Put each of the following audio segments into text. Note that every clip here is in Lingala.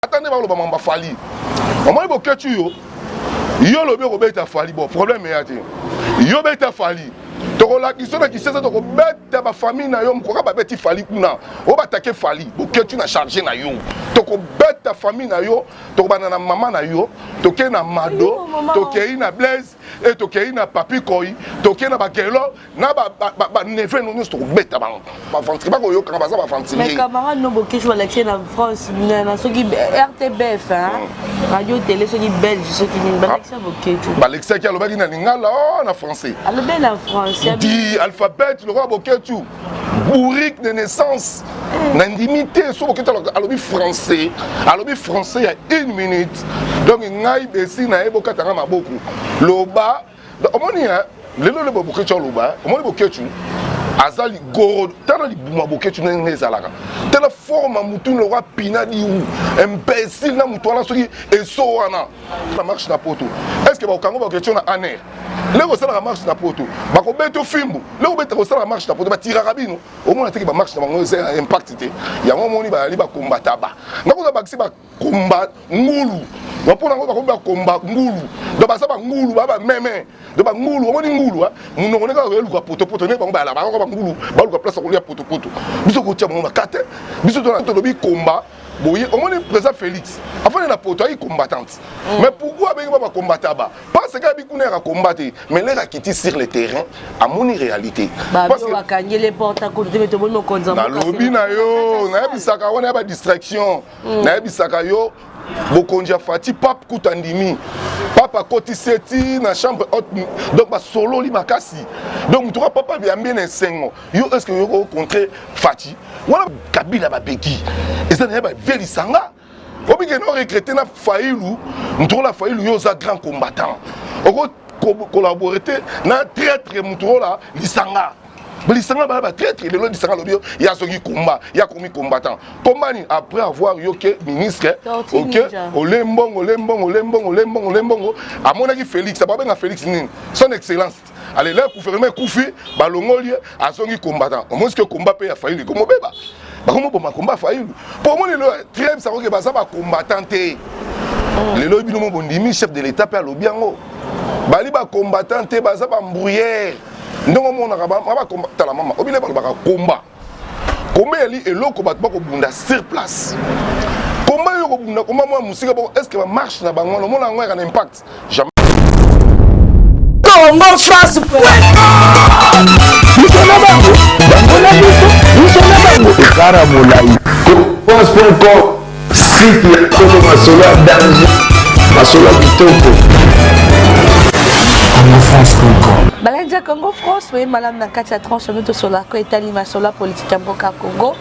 Ata nde bakoloba mamba Fally. Omoni Boketshu yo, yo olobi okobeta Fally, bon problème eya te. Yo beta Fally. Tokolakisa na Kinshasa tokobeta ba famille na yo mokoka babeti Fally kuna. Oyo batake Fally, Boketshu na charge na yo. Tokobeta famille na yo, tokobanda na mama na yo, tokei na Mado, tokei na Blaise, et tokei na Papi Koi, tokei na Bakelo, na baneve no nyonso tokobeta bango baventri bakoyokaka baza baventurier. Mais camarade no Boketshu balakisi na France na soki RTBF hein, radio télé soki belge soki nini balakisa Boketshu. Balekisaki alobaki na lingala oh, na français. Alobi na français. Di alphabet lokola Boketshu bourrique de naissance nandimi te so Boketshu alobi français, alobi français ya une minute donc ngai besi na ye bokatanga maboko loba. Omoni lelo lelo Boketshu aloba, omoni Boketshu aza ligoro, tala libuma Boketshu ndenge ezalaka, tala forme mutu lokola pina diu imbécile na mutu wana soki eso wana na marche na poto. Est ce que bakokango Boketshu na aner leko osalaka marche na poto bakobeta fimbu leko obeta kosalaka marche na poto batiraka bino omona teke bamarche na bango eza impact te. Yango omoni bazali bakombataba ngakoza bakisi bakomba ngulu mpona yango bakomi bakomba ngulu donc baza bangulu ba bameme donc bangulu omoni ngulu monoko ndenge kaka eluka potopoto ndenge bango bayala bango bangulu baluka place ya kolia potopoto biso kotia bango na kate biso tolobi komba boye. Omoni président Félix afandi na poto ayi combattante, mais pourquoi abengi ba bakombata ba? Parce que abi kuna yaka combat te, mais lere akiti sur le terrain amoni réalité. Nalobi na yo, nayebisaka wana ya badistraction, nayebisaka yo bokonzi ya Fati pape kuta ndimi pape akotisi eti na chambre haute donc basololi makasi donc motu ka papa yambi na esengo yo. Est ce que yo contre Fati wana Kabila babeki eza na ye bavelisanga obike no regretter na Fayulu motu ola Fayulu yo oza grand combattant oko collaborer te na traître motu ola lisanga lisanga baya batraître. Lelo lisanga alobi yo ya soki komba ya komi combattant komba nini après avoir yo ke ministre ok ole mbongo ole mbongo ole mbongo ole mbongo ole mbongo amonaki Félix babenga Félix nini son excellence ale le gouvernement ekufi balongoli ye azongi combattant. Omoni ke komba mpe ya Fayulu ekomobeba bakomoboma komba Fayulu mpo omoni lelo très bisakoke baza bacombattant te. Lelo bino mo bondimi chef de l'état mpe alobi yango bali bacombattant te, baza bambrouillère ndenge omonaka tala mama obile balobaka komba komba eyali eloko bato bakobunda sur place komba yo kobunda komba mwa mosika boko est ce que bamarche na bango wana omona yango yaka na impact jamais. Congo France. Biso na bango, bango na biso, biso na bango ekara molai. France.com, site ya solo, masolo ya danger, masolo ya kitoko. CongoFrance.com. Balandi ya Congo France, oye malamu na kati ya tranche no tosolako etali masolo ya politike ya mboka ya Congo.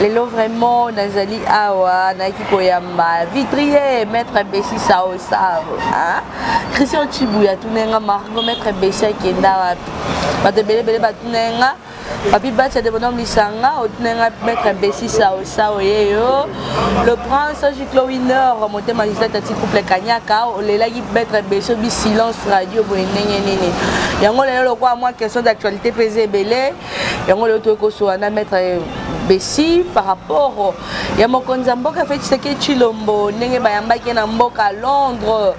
Lelo vraiment nazali awa nayaki koyamba vitrier maître Bessi Sao Sao, hein? Christian Chibuya atunenga Margot maître Bessi akenda wapi, bato ebele ebele batunenga Papi Bacha de Bonhomme Lisanga, otunenga maître Bessi Sao Sao yeyo le prince Giclo Winner motema Gisèle Tati couple Kanyaka olelaki maître Bessi obi silence radio boye ndenge nini. Yango lelo lokola mwa question d'actualité mpe eza ebele, yango lelo toyei kosola na maître Bessi par rapport ya mokonzi ya mboka Félix Tshisekedi Tshilombo ndenge bayambaki ye na mboka Londres,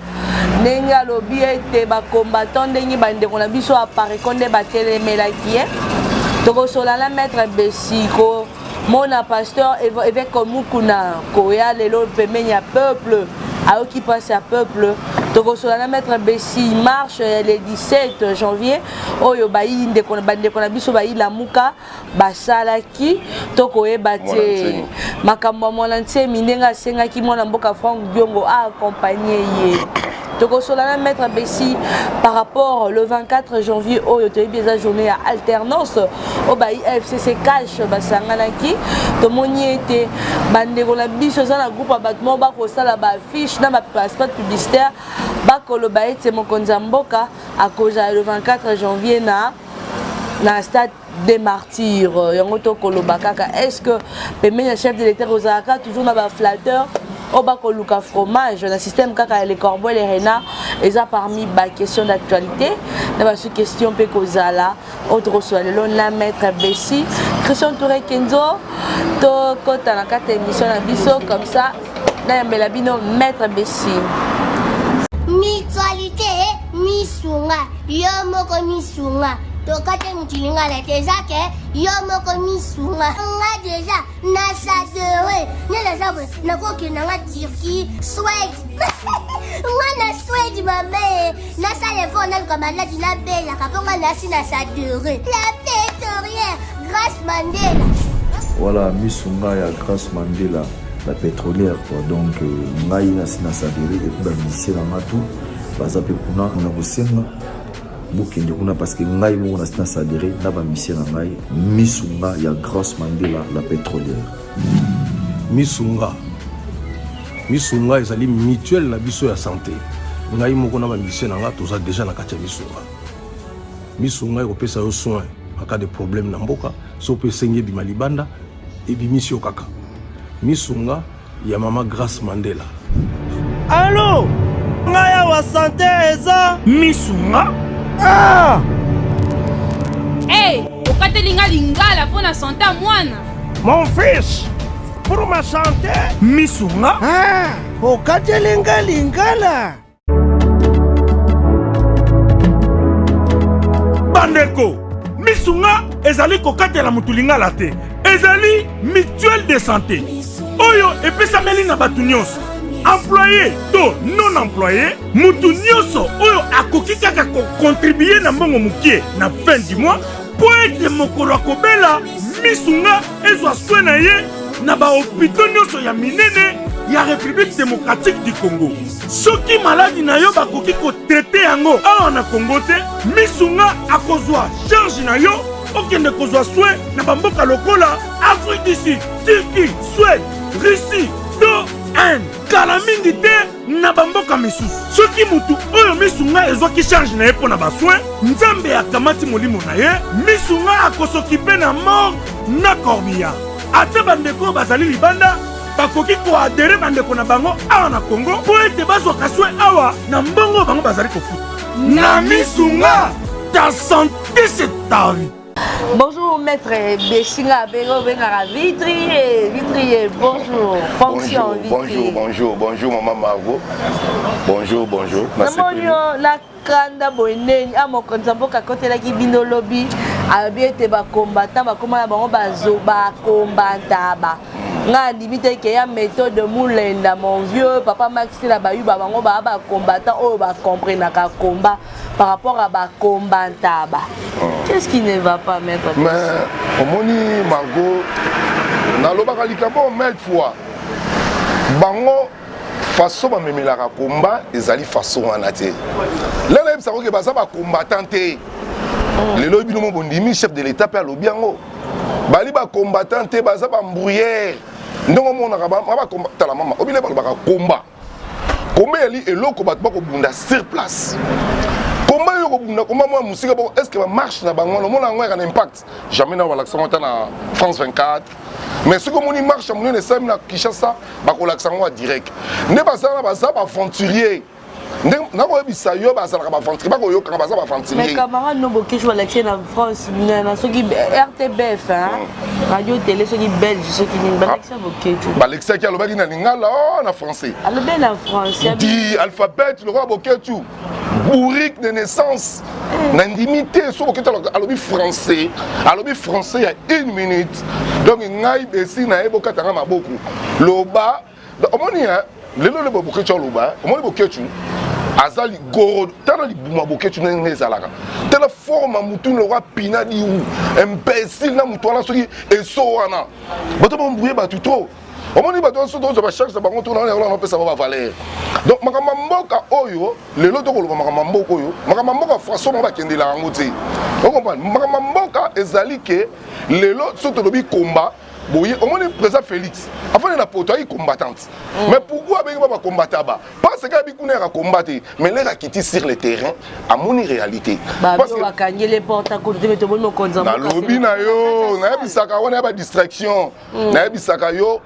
ndenge alobi ete bacombattant ndenge bandeko na biso apareko nde batelemelaki ye. Tokosola na maître Bessi komona pasteur évêque Mukuna koya lelo pembeni ya peuple ayoki mpasi ya peuple. Tokosola na maître Bessi marche ya le 17 janvier oyo bayi ndeko bandeko na biso bayi Lamuka basalaki. Tokoyeba te makambo ya mwana Nsemi ndenge asengaki mwana mboka Frank Diongo aaccompagne ye. Tokosola na maître Bessi par rapport le 24 janvier oyo toyebi eza journée ya alternance oyo bayi FCC cash basanganaki. Tomoni ete bandeko na biso eza na groupe ya bato moko bakosala baaffiche na bapasseport publicitaire bakoloba ete mokonzi ya mboka akozala le 24 janvier na stade des martyrs. Yango tokoloba kaka est ce que pembeni ya chef de l'état kozalaka toujours na baflatteur oyo bakoluka fromage na système kaka ya les corbeaux et les renards? Eza parmi baquestion d'actualité na basu question mpe kozala oyo tokosola lelo na maître Bessi Christian Touré Kenzo. Tokota na kati ya émission na biso comme ça. Nayambela bino Maître Bessi. Mutualité misunga yo moko misunga tokate mutu lingala te eza ke yo moko misunga nga deja na sadere nde naza boye nakokende nga turquie swede nga na swede mame nasala effort naluka maladi nabelaka mpo nga nasi na sadere la pétorière grace mandela. Voilà misunga ya Grace Mandela la pétrolière quoi donc euh, ngai nasi na sadere et puis ba musicien na nga tout baza mpe kuna na kosenga bokende kuna parce que ngai moko nasi na sadere na ba musicien na ngai misunga ya Grace Mandela la pétrolière. Misunga misunga ezali mutuelle na biso ya santé ngai moko na ba musicien na nga toza deja na kati ya misunga. Misunga ekopesa yo soin en cas de problème na mboka, soki mpe esengi ebima libanda, ebimisi yo kaka. Misunga ya mama Grace Mandela. Allo, ngai awa sante eza misunga. Ah! Hey, okateli nga lingala mpo na sante ya mwana. Mon fils, pour ma santé. Misunga. Ah, okateli nga lingala. Bandeko, misunga ezali kokatela moto lingala te, ezali mutuelle de santé oyo epesameli na bato nyonso, employé to non employé, moto nyonso oyo akoki kaka kokontribue na mbongo mokie na fin du mois mpo ete mokolo akobela misunga ezwa soin na ye na bahopito nyonso ya minene ya République démocratique du Congo. Soki maladi na yo bakoki kotraite yango awa na Congo te, misunga akozwa charge na yo okende kozwa soin na bamboka lokola Afrique du Sud, Turquie, Suède, Russie to Inde. Kala mingi te na bamboka misusu. Soki mutu oyo misunga ezwaki charge na ye mpo na basoin, Nzambe akamati molimo na ye, misunga akosokipe na morgue na corbillard. Ata bandeko oyo bazali libanda bakoki koadere bandeko na bango awa na Congo mpo ete bazwaka soin awa na mbongo oyo bango bazali kofuta. Na misunga, ta sante c'est ta vie. Bonjour maître Beshinga Bego Bengara Vitrier, Vitrier, bonjour. Fonction bonjour, bonjour, bonjour, bonjour maman Margot. Bonjour, bonjour. Namoni la kanda boye ndeni a mokonzi ya mboka akotelaki bino lobi alobi ete bakombata bakoma na bango bazo bakombantaba ngai andimi te ke ya méthode mulenda mon vieux papa max na bayuba bango baa bacombattant oyo bacomprenaka combat par rapport à bakombantaba oh. Qu'est-ce qui ne va pas maître? Mais omoni Margot nalobaka likambo maintes fois bango façon bamemelaka combat ezali façon wana te. Lelo nayebisaka oke baza bacombattant te. Lelo bino mo bondimi chef de l'état mpe alobi yango bali bacombattant te, baza bambrouillère ndenge omonaka tala mama obile balobaka combat komba eyali eloko bato bakobunda sur place komba yo kobunda komba mwa mosika boko est ce que bamarche na bango wana omona yango yaka na impact jamais na balakisa yango ata na France 24 mais soki omoni marche ya monene esalemi na Kinshasa bakolakisa yango ya direct nde bazala baza baaventurier nde nakoyebisa yo bazalaka baaventurier bakoyokaka baza baaventurier mais camarade no bokeshu balakisi na France na soki RTBF hein radio télé soki belge soki nini balakisa boketshu balekisaki alobaki na lingala o na français alobi na français di alphabet lokola boketshu bourrique de naissance nandimi te so boketshu alobi français alobi français ya une minute donc ngai besi na ye bokatanga maboko loba omoni lelo lelo boketshu aloba omoni boketshu aza ligoro tala libuma boketshu ndenge ezalaka tala forme mutu lokola pina diu imbécile na mutu wana soki eso wana bato bambrouye bato trop omoni bato wana soki tozwa bacharge na bango tona wana opesa bango bavaleur donc makambo ya mboka oyo lelo tokoloba makambo ya mboka oyo makambo ya mboka façon bango bakendelaka yango te okomprendre makambo ya mboka ezali ke lelo soki tolobi komba boye omoni président Félix afandi na poto ayi combattante mm. Mais pourquoi abengi ba bacombattants ba parce que abi kuna yaka combat te mais lere akiti sur le terrain amoni réalité. Nalobi na yo nayebisaka wana ya badistraction mm. Nayebisaka yo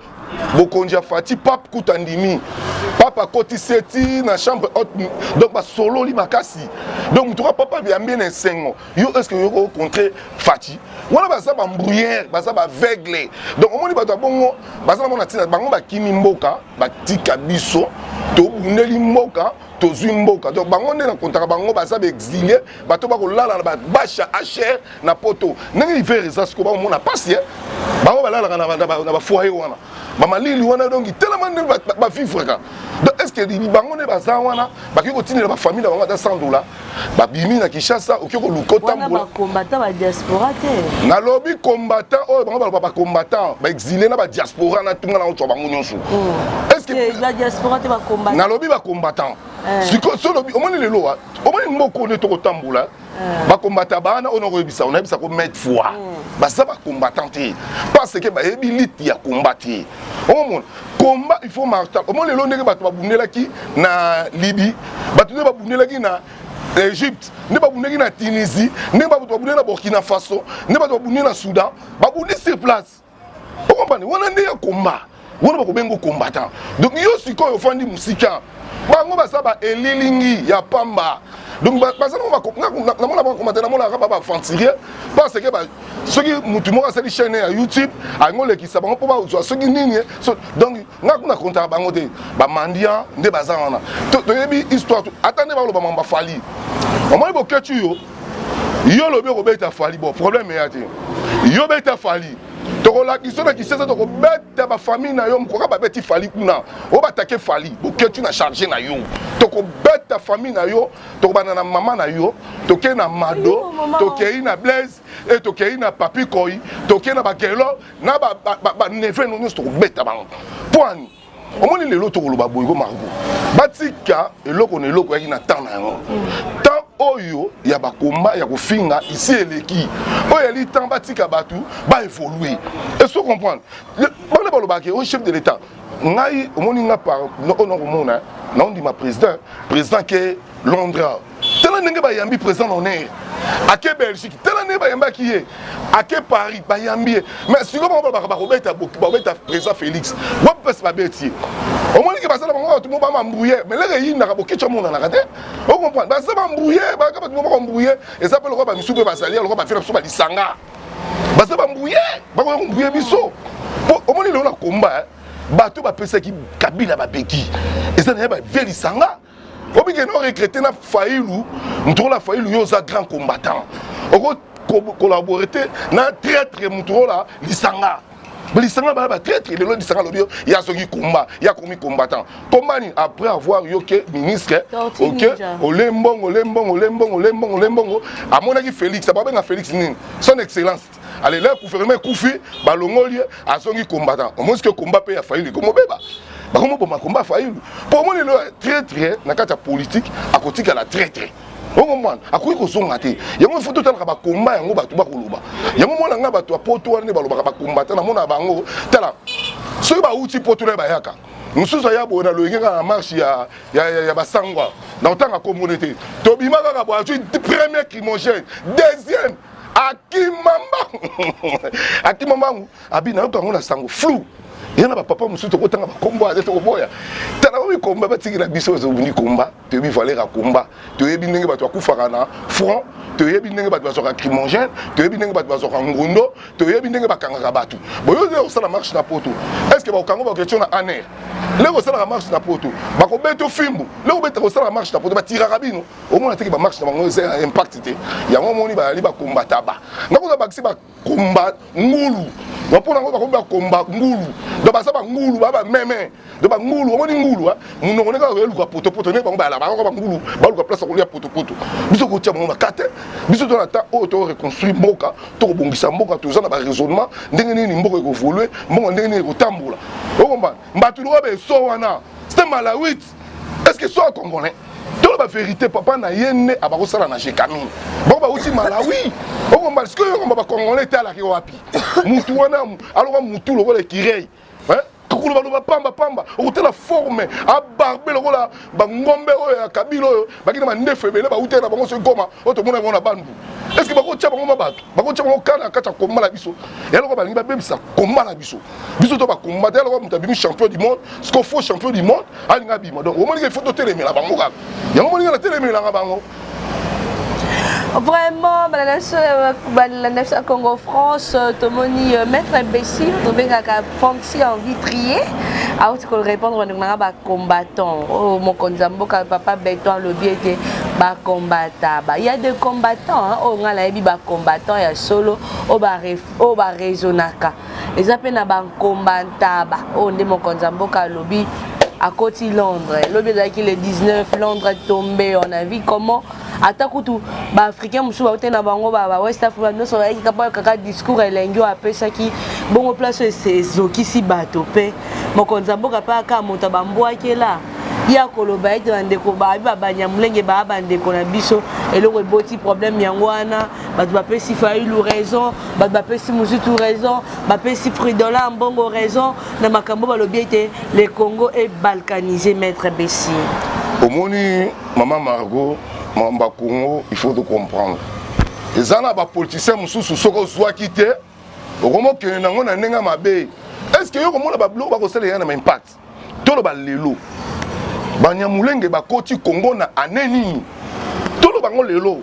bokonzi ya Fati pape kuta ndimi Papa akotisi ye ti na chambre haute, donc basololi makasi. Donc moto ka papa yambi na esengo. Yo est ce que yo contre Fatshi? Wana baza ba embrouillère, baza ba aveugle. Donc omoni bato ya bongo baza na mona ntina bango bakimi mboka, batika biso, tobundeli mboka, tozwi mboka. Donc bango nde na kontaka bango baza ba exilé, bato bakolala na ba bâche HR na poto. Ndenge hiver eza sikoyo, bakomona pasi, bango balalaka na bafoyer wana, bamalili wana. Donc telema nde bavivraka. Donc est ce que bango nde baza wana bakoki kotindela bafamille na bango ata 100 dollar? Babimi na Kinshasa, okoki koluka otambola. Bacombattant badiaspora te. Nalobi combattant oyo bango baloba, bacombattant baexilé na badiaspora na tunga na ozwa bango nyonso. Badiaspora te, bacombattant. Nalobi bacombattant. Sikoyo so olobi, omoni lelo, omoni mboka oyo nde tokotambola, bacombattant bana oyo nakoyebisa, nayebisa ko maintes fois, baza bacombattant te parce que bayebi lutte ya combat te. Omomona combat, il faut mortal. Omoni lelo ndenge bato babundelaki na Libye, bato nde babundelaki na Égypte, nde babundaki na Tunisie, ndenge bato babundeli na Burkina Faso, nde bato babundeli na Soudan, babundi sur place. Okompane wana nde ya combat wana bakobenga combattant. Donc yo sikoyo ofandi mosika, bango baza baelilingi ya pamba. Donc baza namona bacombattant, namonaka ba baaventurier, parce que soki mutu moko asali chaîne ya YouTube, alingi olekisa bango mpo bazwa soki nini. Donc nga kuna kontaka bango te, bamandia nde baza wana. Toyebi histoire, ata nde baloba mambo Fally. Omoni Boketshu, yo yo olobi okobeta Fally, bon, problème eya te. Yo beta Fally, tokolakisa na Kinshasa, tokobeta bafamille na yo. Mokoka babeti Fally kuna, oyo batake Fally, Boketshu na charge na yo, tokobeta famille na yo. Tokobanda na mama na yo, tokei na Mado, tokei na Blaise e, tokei na Papi Koi, tokei na bakelo na baneveu no nyonso, tokobeta bango. Mpo ani omoni lelo tokoloba boye ko Margo, batika eloko na eloko yaki na temps na yango. Temps oyo ya bakomba ya kofinga isi eleki, oyo yali temps batika bato baévolue. Est-ce que comprendre? Bana balobaka oyo chef de l'État, ngai omoni nga par oyo nakomona, naondima président. Président ke Londres, tala ndenge bayambi président na honneur. Ake Belgique, tala ndenge bayambaki ye. Ake Paris, bayambi ye. Mais sikoyo bango balobaka bakobeta, bakobeta président Félix. Wapi mpesi babeti ye? Omoniki basala bango bato mo bamambrouye, mais lere eyindaka, Boketshu amonanaka te. Ocomprendre? Baza bambrouye, baka bato mo bakombrouye. Eza mpe lokola bamisu mpe bazali lokola bafela biso balisanga, baza bambrouye, bakoya kombrouye biso. Po omoni lelo na komba, bato bapesaki Kabila babeki, eza na ye bavie lisanga. Obike no regretter na Fayulu, moto ola Fayulu, yo oza grand combattant, oko collaborer te na traître moto ola lisanga. Lisanga baya batraître. Lelo lisanga alobi yo ya soki komba ya komi combattant, komba nini? Après avoir yo ke ministre, ok, ole mbongo, ole mbongo, ole mbongo, ole mbongo, ole mbongo. Amonaki Félix, babenga Félix nini? Son Excellence. Ale le gouvernement ekufi, balongoli ye, azongi combattant. Omoni ke komba mpe ya Fayulu ekomobeba, bakomoboma komba ya Fayulu. Mpo omoni lelo traître na kati ya politique akotikala traître. Okomwana akoki kozonga te. Yango ifo totalaka bakomba yango, bato bakoloba yango. Mona nga, bato ya poto wana nde balobaka bakombata, namona bango. Tala soki bauti poto na bayaka mosusu, aya boye na loyenge kaka na marche ya basangwa na kotanga kombone te. Tobima kaka boye, azwi premier lacrymogène, deuxième, akima mbangu, akima mbangu. Abi nayoka yango na sango flou ye na bapapa mosusu. Tokotanga bakombo aze, tokoboya. Tala oyo komba batikela biso, ozobundi komba. Toyebi valeur ya komba, toyebi ndenge bato bakufaka na front, toyebi ndenge bato bazwaka lacrymogène, toyebi ndenge bato bazwaka ngondo, toyebi ndenge bakangaka bato. Boyo oyo kosala marche na poto, est ce que bakokanga baketio na aner? Leko osalaka marche na poto, bakobeta fimbu. Leko obeta kosalaka marche na poto, batiraka bino. Omona teke bamarche na bango eza impact te. Yango omoni bazali bakombata ba ngakoza bakisi bakomba ngulu mpona yango, bakomi bakomba ngulu. Donc baza bangulu, baa bameme. Donc bangulu, omoni ngulu monoko ndenge koyeluka potopoto, ndenge bango bayala bango bangulu, baluka place ya kolia potopoto. Biso kotia bango na te. Biso to na temps oyo toreconstruire mboka, tokobongisa mboka, toza na baraisonnement ndenge nini mboka ekoévolue, mbongo ndenge nini ekotambola. Okomba mbato lokola beso wana, c'est malawite. Est ce que so congolais toloba vérité? Papa na ye nde abakosala na Gécamines, bango bauti Malawi. Okomba sikoyo, okomba bacongolais etalaki wapi? Mutu wana aloka mutu lokola écureuil. Okoloba loba pamba pamba, okotala forme abarbe lokola bangombe oyo ya Kabila oyo baki na mandefu ebele bawutaki na bango soki Goma oyo tomona bango na Bandundu. Est-ce que bakotia bango ma bato? Bakotia bango kana na kati ya komba na biso. Ya lokola balingi babebisa komba na biso. Biso to bakomba te lokola moto abimi champion du monde, ce faux champion du monde alinga abima. Donc omoni que il faut totelemela bango kaka. Yango omoni nga natelemelaka bango. Vraiment, balanda biso ya Congo France, tomoni euh, maître imbécile, tobengaka Franxi en vitrier, auti ko répondre bandeko nanga ba combattant. Oh mokonzi ya mboka papa Beton alobi ete ba combattaba. Il y a des combattants hein, oyo nga nayebi ba combattants ya solo oyo ba oyo ba raisonnaka. Eza pe na ba nkombantaba oyo nde mokonzi ya mboka alobi akoti Londres. Lobi ezalaki le 19, Londres tombé, on a vu comment ata kutu ba africain mosusu bauti na bango ba ba West Africa nyonso bayaki kaka kaka discours elengi oyo apesaki bongo place oyo ezokisi bato mpe mokonzi ya mboka mpe aka moto bambwakela ye akoloba ete bandeko babi babanyamulenge baa bandeko na biso eloko eboti problème yango wana bato bapesi Fayulu raison bato bapesi Muzitu raison bapesi Fridolin Ambongo raison na makambo balobi ete le Congo est balkanisé maître Bessi omoni mama Margot mamba Congo il faut comprendre eza na bapoliticien mosusu soki ozwaki te okomokende nango na ndenge mabe est ce que yo komona babiloko bakosala ya na impact toloba lelo banyamulenge bakoti Congo na ane nini toloba ngo lelo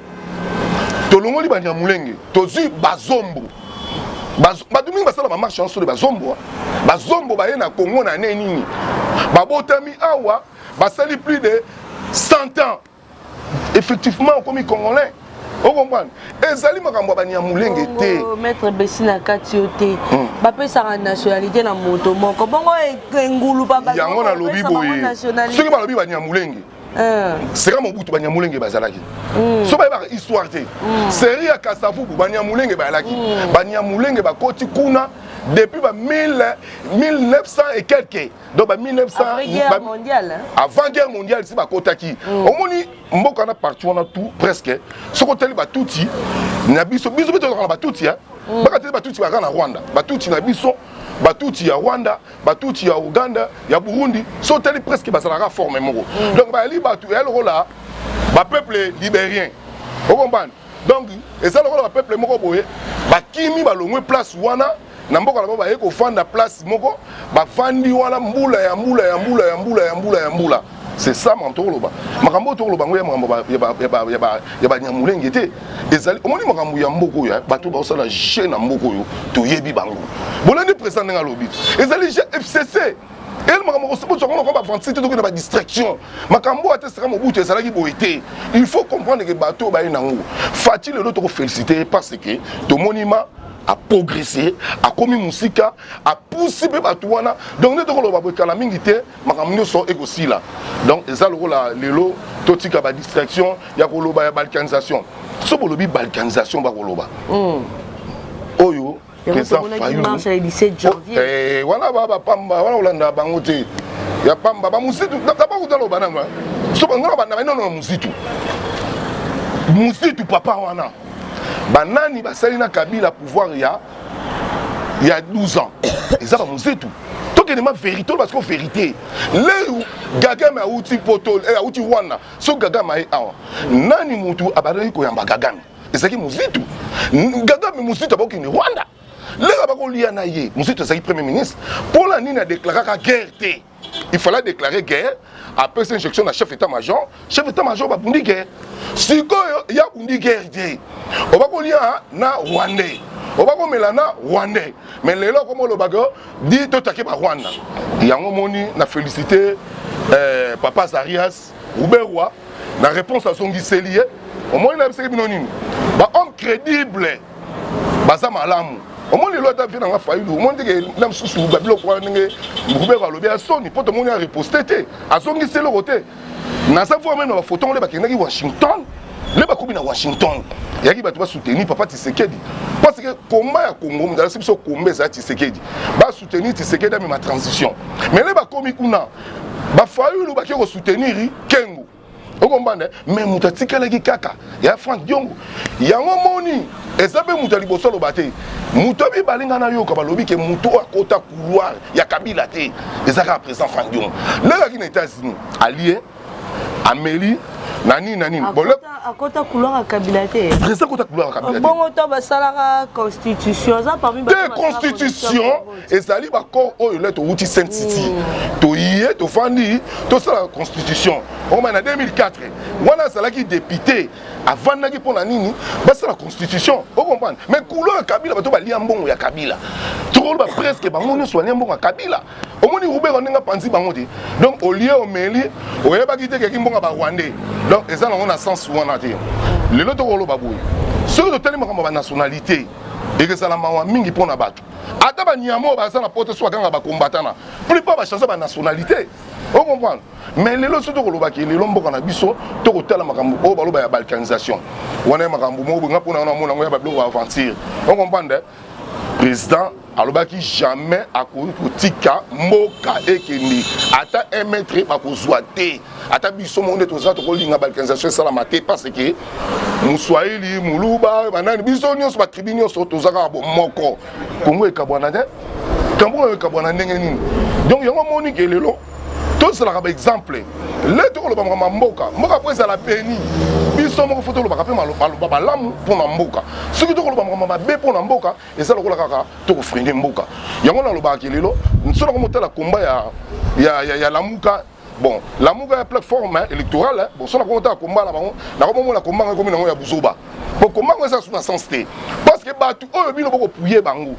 tolongoli banyamulenge tozwi bazombo bato mingi basala bamarche yanso de bazombo bazombo baye na Congo na ane nini babotami awa basali plus de 100 ans effectivement okomi congolais okomprendre ezali makambo ya banyamulenge te maître besi na kati yo te hmm. bapesaka nationalité na moto moko bongo engulu yango nalobi boye soki balobi banyamulenge eh. sera mobutu banyamulenge bazalaki hmm. so bayebaka histoire te hmm. serie ya kasavubu banyamulenge bayalaki banyamulenge bakoti kuna depuis ba 1900 et quelque donc ba 1900 Après guerre mondiale hein? avant guerre mondiale si bakotaki mm. omoni mboka na parti wana tout presque soki otali batuti na biso biso mpe tozalaka na batuti hein? mm. bakateli batuti baka na Rwanda batuti na biso batuti ya Rwanda batuti ya Uganda ya Burundi so otali presque bazalaka forme moko mm. donc bayali bato ya lokola bapeuple libérien okomprendre donc eza lokola bapeuple moko boye bakimi balongwe place wana na mboka na bango baye kofanda place moko bafandi wana mbula ya mbula ya mbula ya mbula ya mbula ya mbula c'est ça makambo tokoloba makambo oyo tokoloba yango ya makambo ya banyamulenge te ezali omoni makambo ya mboka oyo eh, bato baosala je na mboka oyo toyebi bango bolandi président ndenge alobi ezali je fcc ele makambo bozwa ngo lokola ba26 te tokende ba distraction makambo oyo ata seka mobutu ezalaki boye te il faut comprendre ke bato oyo baye nango Fatshi lelo tokofélicité parce que tomoni ma aprogresse akomi mosika apusi mpe bato wana donc nde tokoloba boye kala mingi te makambo nyonso ekosila donc eza lokola lelo totika badistraction ya koloba ya balkanisation so bolobi balkanisation bakoloba mm. oyo président Fayulu marche le 17 janvier eh wana ba ba pamba wana olanda bango te ya pamba ba muzitu d'abord utalo banano so bango ba na non muzitu muzitu papa wana banani basali na Kabila pouvoir ya ya 12 ans eza ba muzitu tokende ma vérité parce que vérité leo Kagame auti poto eh, auti Rwanda so Kagame aye awa nani mutu abandaki koyamba Kagame ezalaki muzitu Kagame muzitu abokende Rwanda lelo bakolia na ye muzitu azalaki premier ministre mpo na nini adeklaraka guerre te il fallait déclarer guerre apesi injection na chef état major chef état major babundi guerre sikoyo ya bundi guerre te obakolia na rwandais obakomela na rwandais mais lelo akoma olobaka di totake ba rwanda yango moni na félicité eh, papa Zarias Ruberwa na réponse azongiseli ye omoni nayebisaki bino nini ba homme crédible baza malamu omoni lelo ata vie nanga Fayulu omoni ndenge na mosusu babiloko wana ndenge Ruberwa alobi ya soni mpo tomoni areposte te azongisi eloko te naza voir meme na bafoto ngo nde bakendaki Washington nde bakomi na Washington eyaki bato basoutenir papa Tshisekedi parce que combat ya Congo moto alasi biso combat eza Tshisekedi basoutenir Tshisekedi amema transition mais nde bakomi kuna bafayulu bake kosoutenir Kengo. Okombanda, mais moto atikalaki kaka ya Frank Diongo. Yango moni eza mpe moto ya liboso aloba te. Moto ya mibale ngai nayoka balobi ke moto oyo akota couloir ya Kabila te eza kaka président Frank Diongo. Lelo na États-Unis alie ameli na nini na nini. Akota couloir ya Kabila te. Président akota couloir ya Kabila te. Bongo to basalaka constitution aza parmi te constitution ezali bacor oyo le towuti Saint City hmm. toye tofandi tosala constitution okoma na 2004 wana azalaki député avandaki mpo na nini basala constitution ocomprendre mais couloir ya Kabila bato balia mbongo ya Kabila tokoloba presque bango nyonso balia mbongo ya Kabila. Omoni Ruberwa ndenge apanzi bango te. Donc olie omeli oyebaki te keki mbongo ba Rwandais. Donc eza nango na sens wana te. Lelo tokoloba boye. Soki totali makambo ya ba nationalité ekozala mawa mingi mpo na bato. Ata ba nyama oyo baza na poto so bakanga ba combattant plupart ba changer ba nationalité. O comprendre? Mais lelo soki tokolobaki lelo mboka na biso tokotala makambo oyo baloba ya balkanisation. Wana ya makambo moko nga mpona wana mona yango ya ba biloko ya aventure. O comprendre? Président alobaki jamais akoki kotika mboka ekende ata 1 mètre bakozwa te. Ata biso moko nde toza tokolinga balkanisation esalama te parce que Muswahili, Muluba, banani biso nyonso ba tribu nyonso toza kaka bomoko. Kongo ekabwana te. Kongo ekabwana ndenge nini? Donc yango moni ke lelo tozalaka ba exemple le tokoloba makambo ya mboka mboka mpo ezala beni biso moko fo tolobaka mpe maloba malamu mpo na mboka. Soki tokoloba makambo mabe mpo na mboka eza lokola kaka tokofrene mboka. Yango nalobaka ke lelo so nakomotala komba ya, ya, ya, ya Lamuka. Bon, Lamuka ya plateforme électorale, bon so nakomotala komba na bango nakomomona komba ngo ekomi nango ya buzoba. Bon, komba ngo eza na sens te parce que bato oyo bino bokopuye bango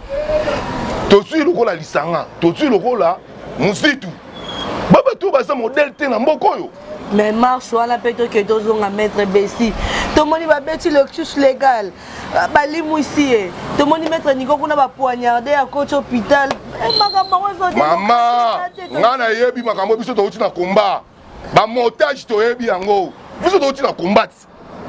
tozwi lokola lisanga tozwi lokola Muzitu babato oyo baza modèle te na mboka oyo. Mais marche wana mpe toke tozonga maître Bessi tomoni babeti lexus légal balimwisi ye tomoni maître Nico kuna bapoignarde akoti hôpital makambo yango mama ngai nayebi makambo biso touti na combat bamontage toyebi yango biso touti na combat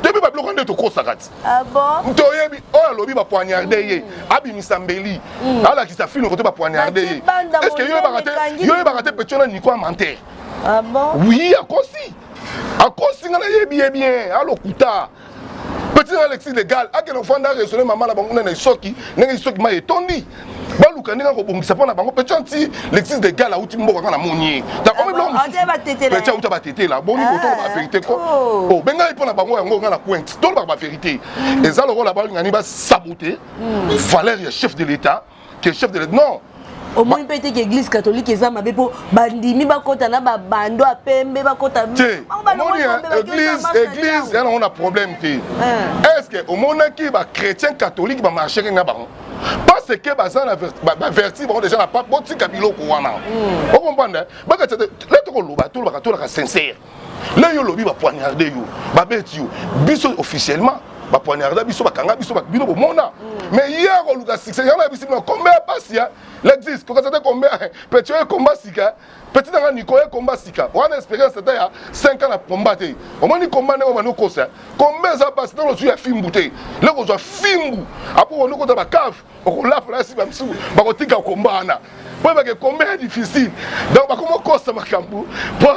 toyebi babiloko nde tokosaka ti ah bon? Toyebi oyo alobi bapoignarde ye abimisa mbeli alakisa film kote bapoignarde ye. Est ce que yo oyebaka te petit wana Nico menteur? Ah bon? Oui, akosi akosi nga nayebi ye bien alokuta petit na Alexis légal akende kofanda raisonner mama na bango na esoki ndenge esoki mai etondi baluka ndenge akobongisa mpo na bango. Petit anti Lexis légal auti mboka nga na moni ye petit auta batetela boni kotoloba vérité ko obengai mpo na bango yango nga na pointe tolobaka ba vérité eza lokola balingani basabote valeur ya chef de l'état que chef de l'état non. Omoni mpe te ke église catholique eza mabe mpo bandimi bakɔta na babando ya pembe bakɔta te. Omoni église église ya nango na problème te. Est ce que omonaki bachrétien catholique bamarcheki na bango parce que baza na baverti bango déjà na pape botika biloko wana okomprendre bakati te. Le tokoloba tolobaka tolaka sincère le yo olobi bapoignarde yo babeti yo biso officiellement bapoignarde biso bakanga biso bino bomona. Mais ye akoluka succès yango nayebisi bino kombe ya pasi ya lexis kokasa te kombe petit oyo komba sika petit nanga Nico ye komba sika wana expérience ata ya 5 ans na komba te. Omoni komba ndenge obandi okosa kombe eza pasi ntango ozwi ya fimbu te leko ozwa fimbu apo okondi okota bacave okolapa na nsima misusu bakotika komba wana po ebake kombe ya difficile. Donc bakoma okosa makambo po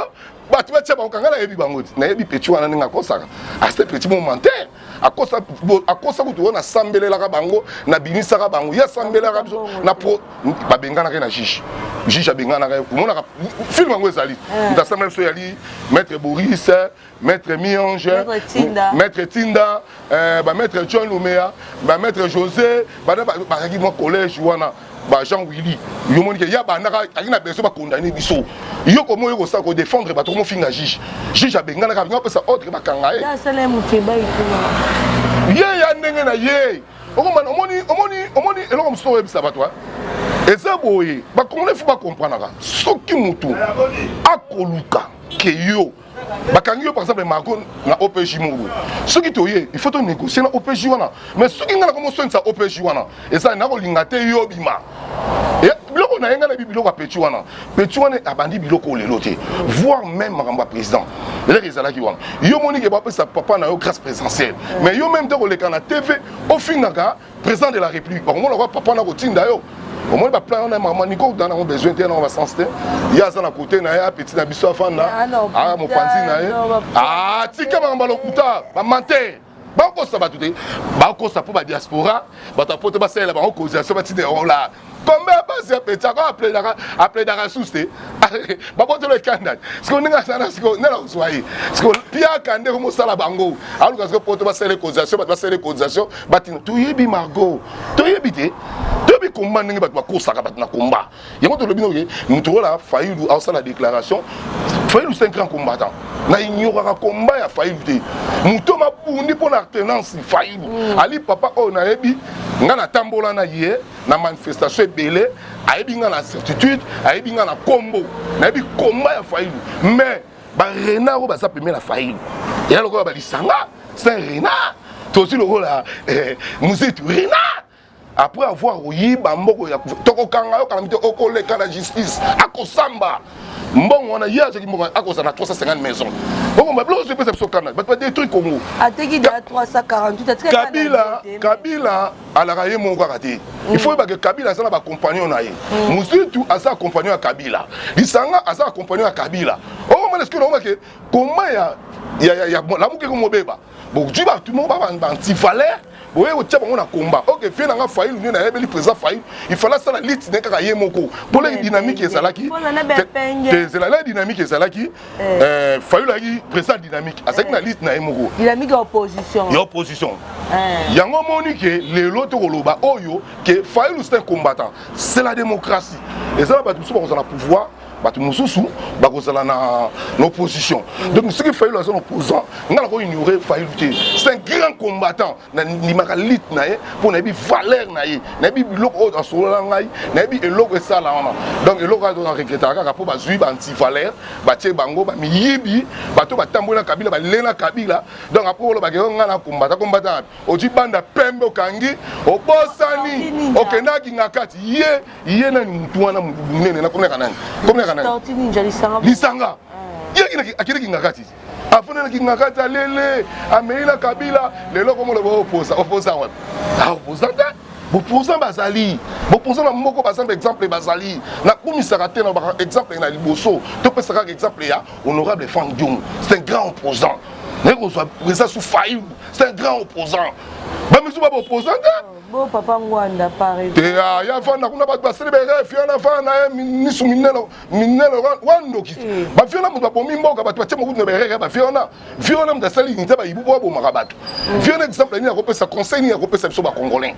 bato batia bango kanga. Nayebi bango ti nayebi petit wana ndenge akosaka asite petit mo menteur akosa akosa kutu oyo nasambelelaka bango nabimisaka bango ye asambelaka biso na pro babenganaka ye na juge juge abenganaka ye. Omonaka film yango ezali moto asambela biso yali maître Boris, maître Miange, maître Tinda, bamaître John Lumea, bamaître José bana bazalaki mwa collège wana ba Jean Willy. Yo moni ke ya bandaka aki na besoin bakondane biso yo komo yo kosala kodéfendre bato komofinga juge juge abenganaka abenga apesa ordre bakanga ye ye ya ndenge na ye. Okomana omoni omoni omoni eloko mosusu oyebisa bato eza boye bakongolais fo bakomprenaka soki motu akoluka ke yo bakangi yo par exemple Marco na OPJ moko boye soki toye il faut tonégocier na OPJ wana. Mais soki ngai nakomosonisa OPJ wana eza nakolinga te yo bima biloko na ye ngai nayebi biloko ya petit wana. Petit wana abandi biloko oyo lelo te voire même makambo ya président eloko ezalaki wana. Yo moni ke bapesa papa na yo grâce présidentielle mais yo même te koleka na TV ofingaka président de la république bakomona kwa papa na kotinda yo. Omoni baplan wana, mama Niko kuta nango besoin te, nango basens te. Ye aza na kote na ye, apeti na biso, afanda aa mopanzi na ye, atika makambo ya lokuta, bamante bakosa bato te, bakosa mpo badiaspora, bato ya poto basalela bango causation, batinda yango la kombe ya basi ya peti ako apledaka, apledaka susu te, babotolo ekanda. Siko ndenge asala, siko nde nakozwa ye, siko piaka nde komosala bango, aluka siko poto basalela causation, bato basalela causation, batinda. Toyebi Margot, toyebi te, toyebi komba ndenge bato bakosaka bato na komba yango. Tolobi noke moto oyo Fayulu aosala déclaration. Fayulu, c'est un grand combattant, na ignoraka komba ya Fayulu te. Moto mabundi mpo na alternance, Fayulu ali papa oyo nayebi nga, natambola na ye na manifestation ebele, ayebi nga na certitude, ayebi nga na kombo, nayebi komba ya Fayulu. Mais barenard oyo baza pembeni na Fayulu, eya lokola balisanga, c'est un renard. Tozwi lokola Muzitu, renard. Après avoir oyiba mboko ya tokokanga yo, kanga te, okoleka na justice, akosamba mbongo wana. Ye azwaki mbongo, akozala na 350 maison. Okomba biloko ozopesa biso kanda, bato badétruire Congo. Ateki da 348. Kabila, Kabila alaka ye moko kaka te. Il faut yebake Kabila aza na bacompagnon na ye. Mosutu aza compagnon ya Kabila, Lisanga aza compagnon ya Kabila. Okomona sikoyo naomake koma ya Lamuka ekomobeba, bozwi bato moko baantivaleur, boye kotia bango na komba. Ok, vie nanga Fayulu nde nayebeli président Fayulu, il fallait asala lutte ne kaka ye moko mpo leki dynamique ezalaki te. Ezela la dynamique ezalaki, Fayulu ayaki président dynamique, azalaki na lutte na ye moko. Dynamique ya opposition. Ya opposition. Yango omoni ke lelo tokoloba oyo ke Fayulu, c'est un combattant, c'est la démocratie. Eza na bato mosusu bakozala na pouvoir, bato mosusu bakozala na opposition. Donc soki Fayulu aza na opposant, nga nako ignorer Fayulu te. C'est un grand combattant, nandimaka lutte na ye mpo nayebi valeur na ye, nayebi biloko oyo asolola ngai, nayebi eloko esala wana. Donc eloko oyo na regrettaka kaka mpo bazwi baantivaleur, batie bango bamiyibi, bato batamboli na Kabila, balela Kabila. Donc après olobaka yo ngai na kombata, kombata ozwi banda pembe, okangi, obosani, okendaki nga kati ye ye nani, mutu wana monene nakominaka nani, kominaka nani, Lisanga. Ye akendaki nga kati, afonelaki nga kati, alele amei na Kabila. Lelo komona oposa, oposa wapi? Aoposa te. Boposant bazali, boposant na moko baza na exemple, bazali nakumisaka te na exemple na liboso. Topesa kaka exemple ya honorable Frank Diongo, c'est un grand opposant. Naye kozwa président su Fayulu, c'est un grand opposant. Bamisu ba baopposant te. Bo papa Ngwanda par te, ya vanda kuna, bato basali beref yana, vanda ye misu minene minene wandoki. Bafie wana, moto babomi mboka, bato batie mokutu na berere. Bafie wana, vie wana, moto asali unité, bayibu po babomaka bato. Vie wana, exemple nini akopesa, conseil nini akopesa biso bacongolais?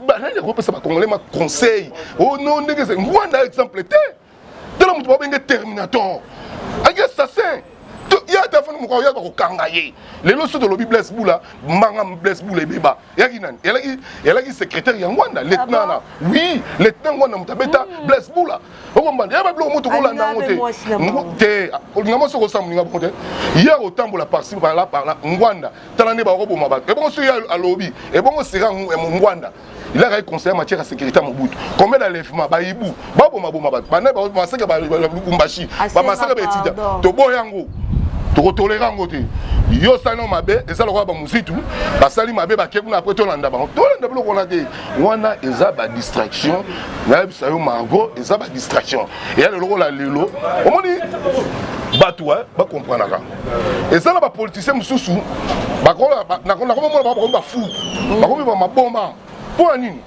Banani akopesa bacongolais ma conseil? Ono ndenge eza Ngwanda, exemple te. Tala moto babenge terminator, aki assassin. Ye ata afandi moko, ya bakokanga ye. Lelo so tolobi Blaise Bula, mbanga Blaise Bula ebeba, eyaki nani? Elaki secrétaire ya Ngwanda, lieutenant na, oui, lieutenant Ngwanda, moto abeta Blaise Bula. Okombanda ya babiloko, moto kolanda yango te te. Olinga mwasi, okosala moninga bongo te. Ye akotambola par-ci par là par là. Ngwanda, tala nde bakoboma bato. Ebongo soki alobi, ebongo sera Ngwanda, il a conseiller en matière ya sécurité ya Mobutu. Combien d'enlèvement, bayibu, babomaboma bato, bana bamasaka Lubumbashi, bamasaka baetida. Toboya yango, tokotolera yango te. Yo osali no mabe, eza lokola bamuzitu basali mabe, bake kuna, après tolanda bango, tolanda biloko wana te. Wana eza badistraction. Nayebisa yo Margot, eza badistraction. Eya lokola lelo omoni bato bakomprenaka, eza na bapoliticien mosusu nakomomona bakomi bafu, bakomi bamaboma. Mpo ya nini?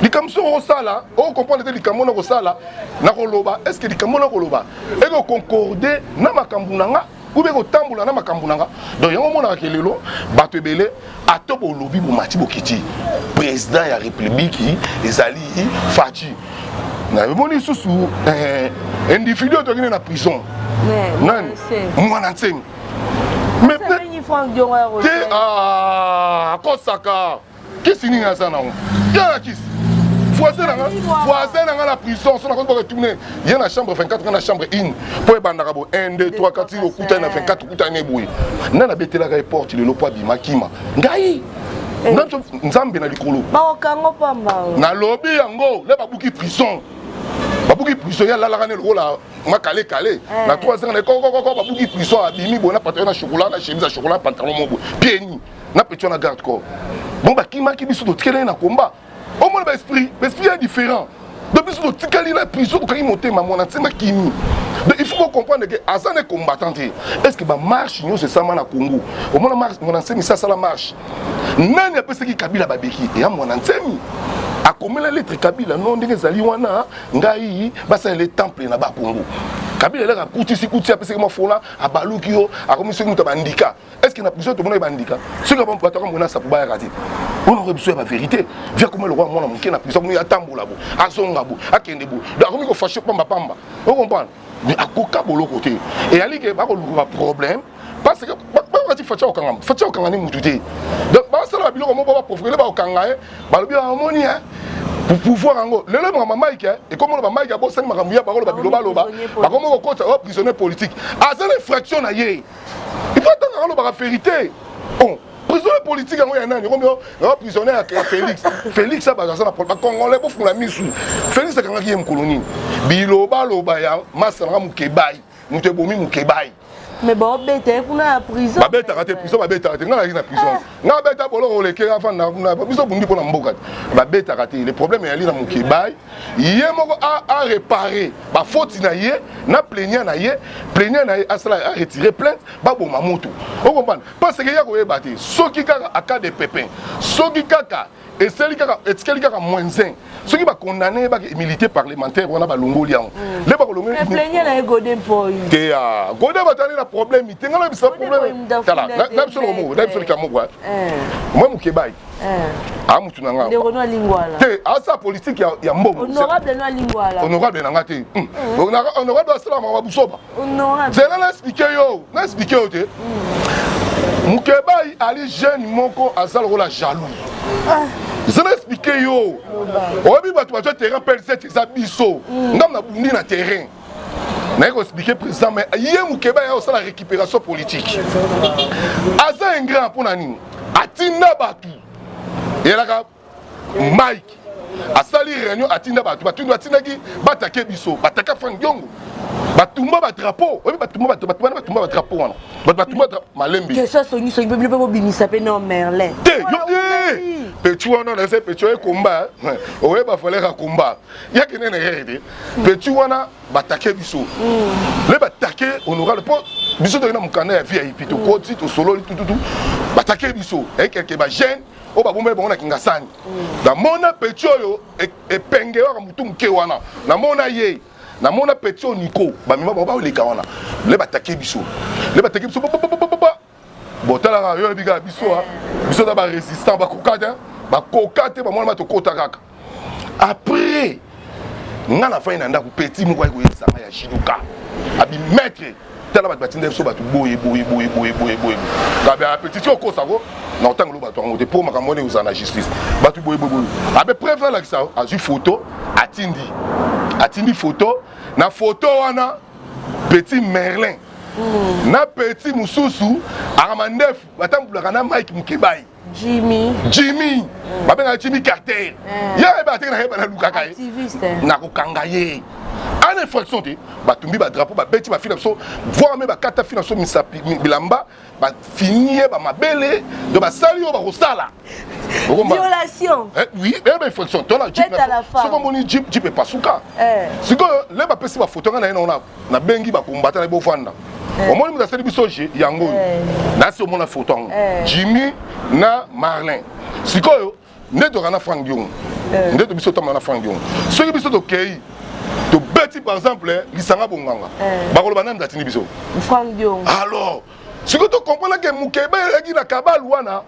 Likambo soki okosala, okomprendre te likambo na kosala na koloba. Est ce que likambo na koloba ekoconcorde na makambo na nga ou bien kotambola na makambo na nga? Donc yango omonaka ke lelo bato ebele, ata bolobi, bomati, bokiti, président ya république ezali Fatshi. Namoni lisusu individu oyo tokende na prison, nani, Mwana Nsemi te, akosaka kisi nini aza nango ya kisi. Voisin nanga, voisin nanga na prison, so nakoki baka tourne ye na chambre 24, nga na chambre 1, mpo ebandaka bo 1 2 3 4, okutani na 24, okutani eboye. Nani abetelaka ye porte lelo mpo abima kima? Ngai, Nzambe na likolo. Bakokango pamba. Nalobi yango le babuki prison, babuki prison, ye alalaka ne lokola makalekale na 3 ans na kokokoko. Babuki prison, abimi boye na pantalon na chocolat, na chemise ya chocolat, pantalon mo boye pieds nus, na petit na garde corps. Bon, bakimaki, biso totikeli ye na komba. Omona baesprit, baesprit ya différent. Donc biso totikali na prison, tokangi motema, Mwana Nsemi akimi. Donc il faut comprendre que aza ne combattant te. Est ce que bamarche nyonso esama na Congo, omona Mwana Nsemi si asala marche? Nani apesaki Kabila babeki? Eya Mwana Nsemi akomela lettre Kabila, no ndenge ezali wana, ngai basalele temple na Bakongo. Kabila elaka akutisi kuti, apesaki mafola, abaluki yo, akomi soki moto abandika. Est ce que na prison tomonaki bandika? Soki bato akamona sapu bayaka te. Wana okoyebi biso ya bavérité. Via koma lokwa mwana moke na prison, akomi atambola bo, azonga bo, akende bo, donc akomi kofâcher pamba pamba, ocomprendre? Mais akoka boloko te. Eyali ke bakoluka baproblème parce que bakati Fatshi akokanga, Fatshi akokanga ni mutu te. Donc basala biloko moko baprofile, bakokanga ye, balobi amoni pouvoir yango lelo makambo Mike ekomi oloba, Mike abosani makambo ya bakoloba, bilobaloba, bakomi kokota o prisonnier politique, aza na infraction na ye. Il faut atanga alobaka vérité. Bon, prisonnier politique yango ya nani? Ekomi o prisonnier ya Félix. Félix abato aza na bacongolais, bofungola misu. Félix akangaki ye mokolo nini? Bilobaloba ya masa nanga Mokebai, moto ebomi Mokebai. Mais baobeta ye kuna ya prison. Babetaka te, prison babetaka te. Ngai nazalaki na prison, ngai abeta boloko oleke, afanda kuna. Biso bundi mpo na mboka te, babetaka te. Le problème eyali na Mokebai ye moko aréparé bafoti na ye na plaignant na ye, plaignant na ye asala aretire plainte, baboma moto, ocomprendre? Parce que ya koyeba te, soki kaka aka de pépin, soki kaka esali kaka etikali kaka moins 1, soki bakondamné baki immunité parlementaire wana, balongoli yango nde bakolongoli. Plaignant na ye Godé Mpoyi. Te, ya Godé batali na problème te. Ngai nayebisa problème, tala, na biso loko moko, na biso lika moko moi Mokebai aa mutu na nga. Ndeko no alingwala. Te, asala politique ya mbongo. Honorable no alingwala. Honorable na nga te. Honorable asala makambo busoba. Honorable. Zela na explique yo, na explique yo te. Mokebai ali jeune moko aza lokola jaloux. Eza na explique yo. Oyebi bato bazwa terrain PL7 eza biso. Ngam na bundi na terrain. Naye koexpliquer président, mais ye Mokeba ya kosala récupération politique, aza ingrat. Mpo na nini atinda bato? Eyelaka Mike asali réunion, atinda bato, batundu atindaki batake biso, bataka Frank Diongo, batumba badrapeau. Oyebi batumba bato, bato wana batumba badrapeau wana, bato batumba malembe. Question, songisongi mpe bino mpe bobimisa mpe no Merlin. Te, yo petit wana na petit oye komba, oyeba valeur ya komba, yaki nene erreur te. Petit wana batake biso, le batake honorable, mpo biso toyei na mokanda ya VIP, tokoti, tosololi tututu, batake biso eyekeke bajeune oyo babombeli bango na Kingasani. Namona petit oyo epenge waka motu moke wana, namona ye, namona petit oyo Niko, bamema bango baoleka wana. Le batake biso, le batake biso, botalaka yo, oyebi kaka biso, biso na barésistant, bakoka te, bakoka te, bamwana tokota kaka. Après nga nafandi na ndako, petit moko ayi koyebisa ngai ya judoka, abi: "Maître, tala bato batinda biso, bato boye boye boye boye boye boye." Ngabi: "Petit, ti okosako na otangelo bato yango te, mpo makambo wana ekozala na justice. Bato boye boye boye." Abe preuve nalakisa, azwi photo, atindi, atindi photo. Na photo wana, petit Merlin na petit mosusu akama ndefu, batambulaka na Mike Mokebai. Jimmy. Jimmy, babengaka Jimmy Carter. Ye ayeba ateki, nayeba nalukaka ye, nakokanga ye ana infraction te. Batumbi badrapeau, babeti bafili na biso, voire me bakata fili na biso misapi, bilamba, bafini ye bamabele. Donc basali oyo bakosala. Violation. Oui, eyeba infraction tona. Soki omoni jeep, jeep epasuka. Sikoyo le bapesi bafoto, nga na ye naona, nabengi bakombata na bovanda, omoni moto asali biso je yango oyo, nasi omona foto yango, Jimmy na Marlin. Sikoyo nde toka na Frank Diongo, nde to biso tamba na Frank Diongo. Soki biso tokei, tobeti par exemple lisanga bonganga, bakoloba nani atindi biso? Frank Diongo. Alors sikoyo tocomprendre ke Mokeba ezalaki na kabalu wana.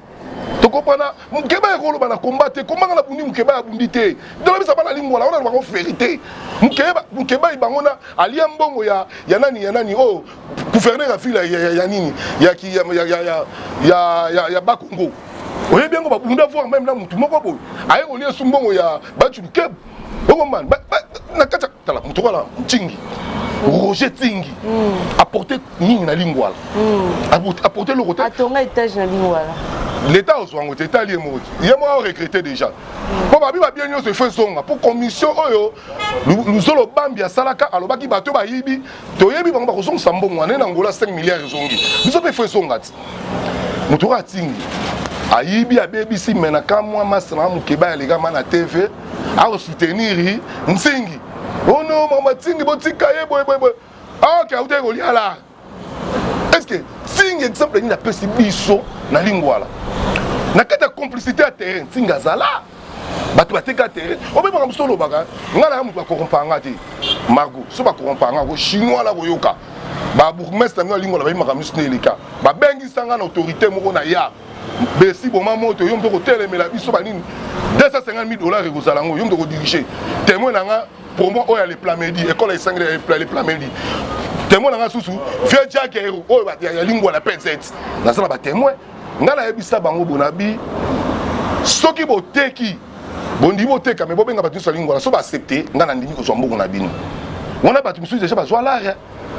Tokopana Mokeba ekoloba na komba te, kombanga na bundi, Mokeba abundi te. Tolobisa bana lingwala wana bango vérité. Mokeba bango na alia mbongo ya nani, ya nani oyo, gouverneur ya ville ya nini, ya Bakongo, oyebi yango, babunda voir même na mutu moko boye aye kolia su mbongo ya baculukebu. Okomana na kati ya tala moto wana Ntingi, Roger Ntingi, apporte nini na Lingwala? Apporte eloko te. Atonga étage na Lingwala. L'état ozwa yango te, etali ye moko te. Ye moko aorecruter déjà, mpo babi babie nyonso ifo ezonga, mpo commission oyo Luzolo Bambi asalaka, alobaki bato bayibi, toyebi bango, bakozongisa mbongo wana. Na Ngola 5 milliards ezongi, biso mpe ifo ezonga. Ti moto oyo atingi Ayibi abebisi me na kamwa masta na mukeba ya lekama na TV ako soutenir Nsingi. Oh non mama Nsingi botika ye boye boye boye. Ah, ok autaki kolia la. Est-ce que Nsingi exemple nini apesi biso na Lingwala? Na kati ya complicité ya terrain Nsingi azala. Bato bateka terrain. Obebaka mosusu olobaka ngai na moto bakorompa nga te. Margot, so bakorompa nga ko chinois la koyoka. Ba bourgmestre na bino ya Lingwala bayebi makambo nyonso nde eleka. Babengisa nga na autorité moko na ya besi boma moto yo moto okotelemela biso banini 250 000 dollars ekozala yango yo moto okodirige témoin na nga promo oyo ya le plamedi ekole esangeli ya le plamedi témoin na nga susu vieux jack oyo ya lingwala pz naza na batémoin nga nayebisa bango bonabi soki boteki bondimi boteka me bobenga bato nyonso ya lingwala so baaccepte nga nandimi kozwa mbongo na bino wana bato mosusu deja bazwa lare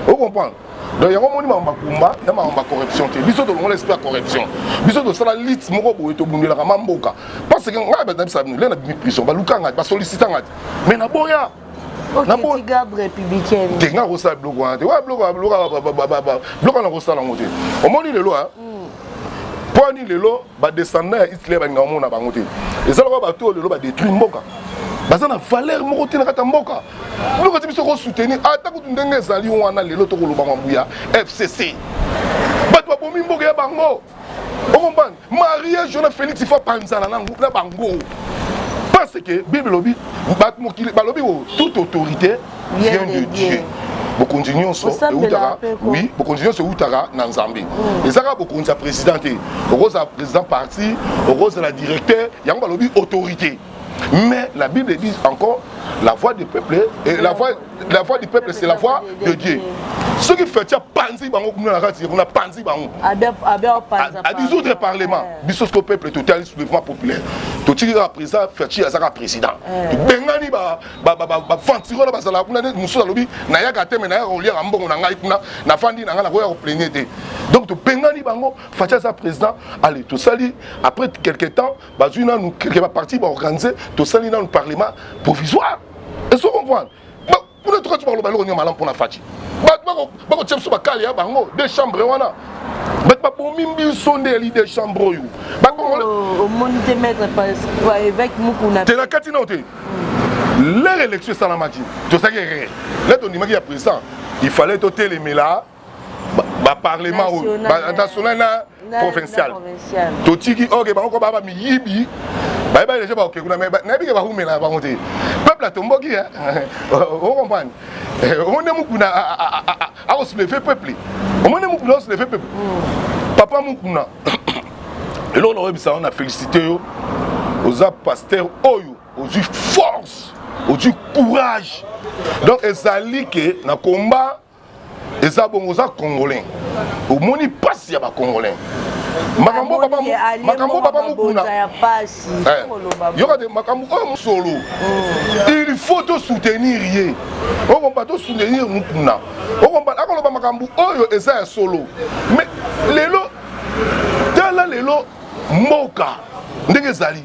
ocomprendre donc yango omoni makambo bakumba ya makambo ya corruption te. Biso tolongola esprit ya corruption, biso tosala lit moko boye tobundelaka ma mboka parce que ngai nabisa bino le nabimi prison baluka ngai basolicita ngai mais naboya garde républicaine te. Ngai akosala biloko wana te. Oya biloko biloko wana akosala yango te. Omoni lelo mpo ani lelo badescendant ya Hitler balingaka omona bango te. Eza lokola bato oyo lelo badétruire mboka, baza na valeur moko te na kati ya mboka. Biloko ti biso kosoutenir ata kutu ndenge ezali wana lelo tokoloba mambu ya FCC, bato babomi mboka ya bango. Okomprendre Marie Jona Félix ifo apanzana na bango parce que Bible elobi bato mokili balobi toute autorité vient de Dieu. Bokonzi nyonso eutaka, oui, bokonzi nyonso eutaka na Nzambe. Eza kaka bokonzi ya président te. Okozala président parti, okozala directeur, yango balobi autorité. Mais la Bible dit encore la voix du peuple et la voix du peuple, c'est la voix de Dieu. Soki Fatshi apanzi bango kuna na kati kuna, panzi bango adissoudre parlement, biso siko peuple total soulèvement populaire, totiki kaka président Fatshi azaka président, tobengani baventurier wana bazalaka kuna. Nde mosusu alobi nayaka te, me nayaka koliaka mbongo na ngai kuna, nafandi na ngai, nakoya koplaigne te. Donc tobengani bango, Fatshi aza président. Allez, tosali après quelque temps, bazwi nanu quelque baparti baorganize, tosali nanu parlement provisoire. Est-ce comprendre? Kuna toka ti bakoloba eloko nini malamu mpona Fatshi? Bato bakotia biso bakale ya bango deux chambre wana, bato babomi biso nde yali deux chambre oyo. Omoni te maître évêque Mukuna? Te, na kati nao te. Leur élection esalamaki, tozalaki erreur le tondimaki ya président. Il fallait totelemela baparlement oyo national na provincial. Totiki oke bango ko baa bamiyibi, bayebaki deja bakoke kuna, mais nayebi ke bakumela bango te. Peuple atomboki, ocomprendre? Omoni Mukuna akosouleve peuple, omoni Mukuna akosouleve peuple. Papa Mukuna, eloko na oyebisa yo na félicité yo, oza pasteur oyo ozwi force, ozwi courage. Donc ezali ke na komba eza bongo. Oza congolais, omoni mpasi ya bacongolais. Makambo papa Mukuna, yoka te, makambo oyo solo, il faut tosoutenir ye. Okomba tosoutenir Mukuna, okomba akoloba makambo oyo eza ya solo. Mais lelo, tala lelo mboka ndenge ezali,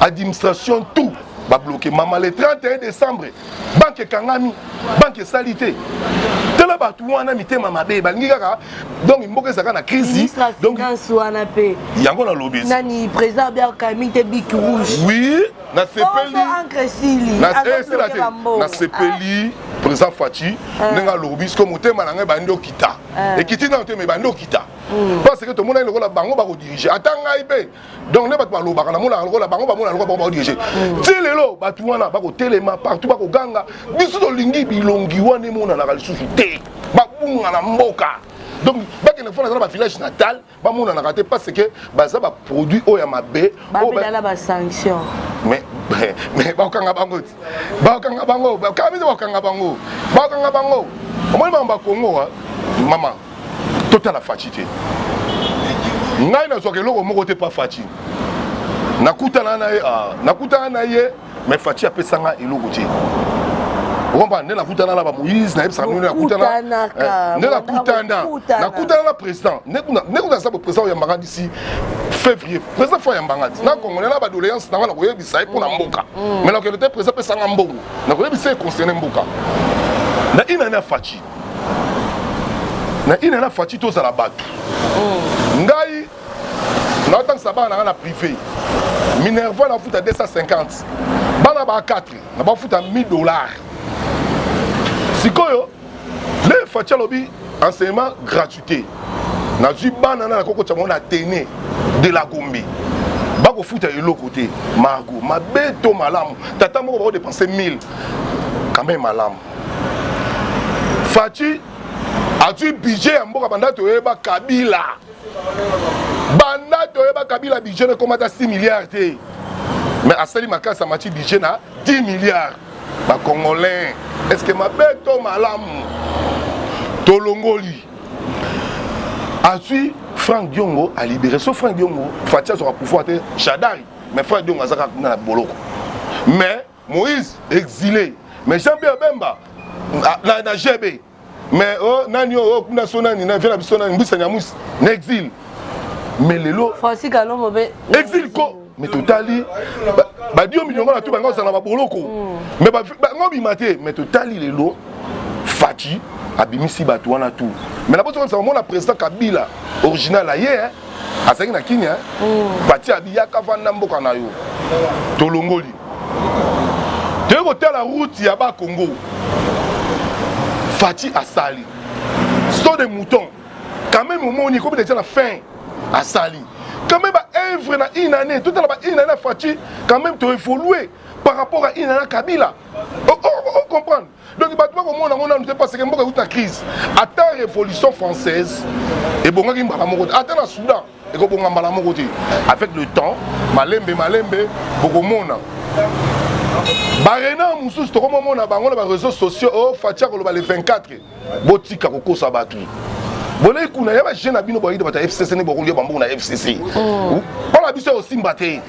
administration tout babloqué. Mama, le 31 décembre banque ekangami, banque esali te. Tala bato wana mitema mabe, balingi kaka donc mboka ezalaka na crise. Donc wana mpe yango nalobi. Nani président abiakami te, bic rouge? Oui, nasepeli, esila te. Nasepeli président Fatshi ndenge alobi siko motema na ngai bandi okita, ekiti nano te, me bandi okita parce que tomonaki lokola bango bakodirige ata ngai mpe. Donc nde bato balobaka, namonaka lokola bango bamona lokola bango bakodirige ti lelo. Bato wana bakotelema partout, bakoganga. Biso tolingi bilongi wana emonanaka lisusu te, babunga na mboka. Donc bakende fona aza na bavillage natal, bamonanaka te parce que baza baproduit oyo ya mabe. Babedala basanction. Mais bakokanga bango ti, bakokanga bango, bakanga biso, bakokanga bango, bakokanga bango. Omoni makambo ya Kongo, mama, totala Fatshi te. Ngai nazwaka eloko moko te pa Fatshi. Nakutana na ye, nakutana na ye, mais Fatshi apesanga eloko te. Okompa nde nakutana na bamoïse, nayebisaka bino, nakutana nde nakutana, nakutana na président nde kuna aza président oyambanga d'ici février. Président fo ayambanga ti na congolais na badoléance nanga, nakoyebisa ye mpo na mboka. Mais nakokende te président apesanga mbongo, nakoyebisa ye concerne mboka na inani ya Fatshi, na ina na Fatshi. Tozala bato. Ngai Naotangisa bana na nga na privé, minerval nafuta 250, bana ba 4 na bafuta 1000 $. Sikoyo le Fatshi alobi enseignement gratuité, nazwi bana na nakokotya bango na athénée de la Gombe, bakofuta eloko te. Margo, mabe to malamu? Tata moko bakodépenser 1000, quand même malamu. Fatshi azwi budget ya mboka. Banda toyeba Kabila, banda toyeba Kabila, budget ekomata 6 milliards te, mais asali makasi, amati budget na 10 milliards. Bacongolais, est ce que mabe to malamu? Tolongoli, azwi Frank Diongo, alibéré. So Frank Diongo, Fatshi azwaka pouvoir te, Shadary, mais Frank Diongo aza kaka kuna na boloko, mais Moïse exilé, mais Jean Pierre Bemba na GB, mais oh, nani oyo oh, kuna so nani na vie na biso, nani, Mbusa Nyamwisi na exil, mais lelo Francis Kalombo be exil ko. Mais totali badio miliongo na tu bango ozala na baboloko, mais bango bima te. Mais totali lelo, Fatshi abimisi bato wana tu. Mais na bosokonisa bamona président Kabila original aye, azalaki na Kini. Fatshi abiyaka, vanda mboka na yo. Tolongoli, toyei kotala route ya Bakongo. Fatshi asali saut de mouton quand même, omoni ekomi déjà na fin. Asali quand même baœuvre na une année. Totala ba une année ya Fatshi, quand même toévolue par rapport à une année ya Kabila. Comprendre? Donc bato bakomona yango nanu te, parce que mboka euti na crise. Ata Révolution française ebongaki mbala moko te, ata na Soudan ekobonga mbala moko te. Avec le temps, malembe malembe, bokomona barena mosusu tokomomona bango na baréseaux sociaux. O Fatshi akoloba le 24, botika kokosa bato. Bolei kuna ya bajeune na bino, boyide bato ya FCC nde bokolia bambongo na FCC. Mpona biso osimba te.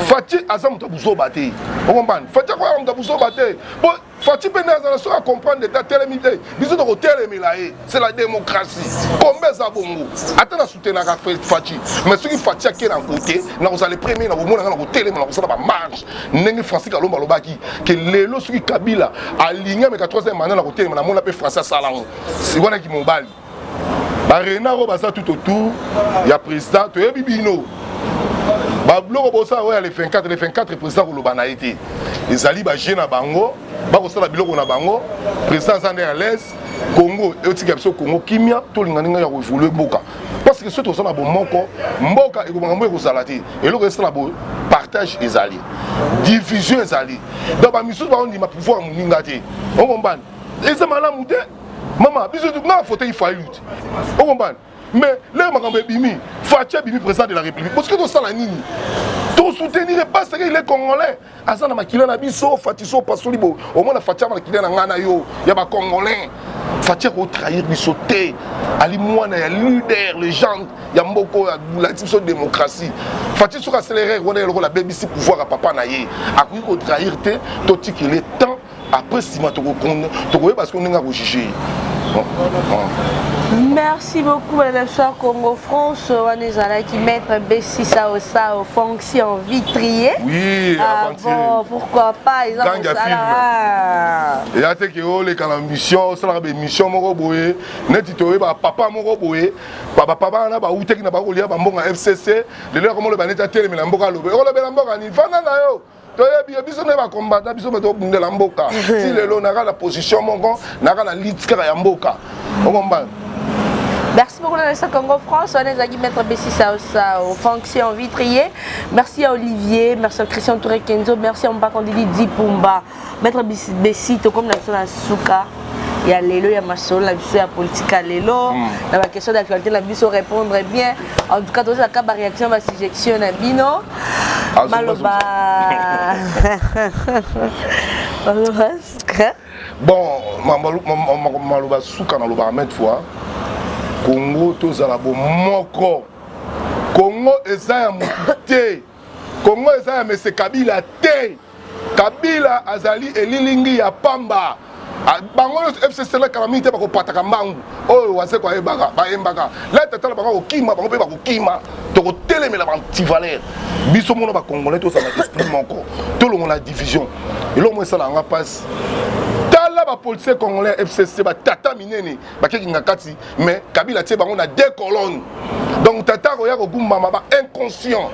Fatshi aza moto ya buzoba te, okomprendre? Fatshi akoyaka moto ya buzoba te. Po Fatshi mpe nde azala, soki acomprendre te, atelemi te, biso tokotelemela ye. C'est la démocratie, kombe eza bongo. Ata na soutenaka Fatshi, mais soki Fatshi ake na côté, nakozala le premier, nakomonanga na kotelema, na kosala bamarche ndenge Francis Kalombo alobaki ke lelo soki Kabila alingi ameka troisième mandat, na kotelema. Namona mpe Francis asala yango, wanaki mobali. Barenard oyo baza tout autour ya président, toyebi bino babiloko bosala oyo ya le 24. Le 24, président koloba na ye te, ezali baje na bango, bakosala biloko na bango. Président aza nde à l'aise. Congo eotika biso, Congo kimia. Tolinga ndenge ya koévoluer mboka, parce que soki toza na bomoko, mboka ekobanga mbo ekozala te. Eloko esala bo partage ezali, division ezali. Donc bamisusu baondima pouvoir moninga te, okombani eza malamu te. Mama, biso nga fauteuil Fayulu te, okombani. Mais lelo makambo ebimi, Fatshi abimi président de la République, parce que tosala nini? Tosoutenir, parce que il est congolais, aza na makila na biso. Fatshi so opasoli bo omona Fatshi aza makila na ngai na yo ya bacongolais. Fatshi akotrahir biso te, ali mwana ya leader, légende ya mboka oyo alati biso démocratie. Fatshi soki asala erreur wana, ye lokola abebisi pouvoir ya papa na ye, akoki kotrahir te. Totikele temps, après nsima tokoyeba soki ndenge akojuger ye. Merci beaucoup, Madame Soir Congo France. Wana ezalaki maître Bessisa Osao, fonction vitrier. Oui. Ah, bon, pourquoi pas? Eza Gang ya mosala. Eya te ke oleka na mission, osalaka baémission moko boye neti toyeba papa moko boye. Bapapa wana bautaki na bakolia bambongo ya FCC. Lelo yakomoloba neti atelemela mboka, alobe olobela mboka nini? Fanda na yo, toyebi yo. Biso nde bakombata, biso mpe tobundela mboka ti lelo. Naka na position moko, naka na lit kaka ya mboka, okombana. Merci beaucoup, Nalesa Congo France. On est Maître Bessissa aux fonction vitrier. Merci à Olivier, merci à Christian Touré Kenzo, merci à Mbakandili Dipumba. Maître Bessi, comme la Souka. Ya lelo ya masolo na biso ya politique ya lelo, na baquestion d'actualité na biso, répondre bien. En tout cas, tozalaka baréaction, basuggestion na bino, maloba suka. Bon, maloba suka nalobaka maintes fois: Congo, tozala bomoko. Congo eza ya motu te, Congo eza ya mese Kabila te. Kabila azali elilingi ya pamba. Bango nyonso FCC lekala mingi te, bakopataka mbangu. Oyo Wazeko ayebaka, bayembaka leta, tala bango kokima, bango mpe bakokima. Tokotelemela baantivaleur. Biso mona bacongolais, tozala esprit moko, tolongola division. Eloko mo esala yanga mpasi, tala bapoliticien congolais FCC, batata minene bakekinga kati, mais Kabila tie bango na deux colonnes. Donc tata akoya kogumbama ba inconscient.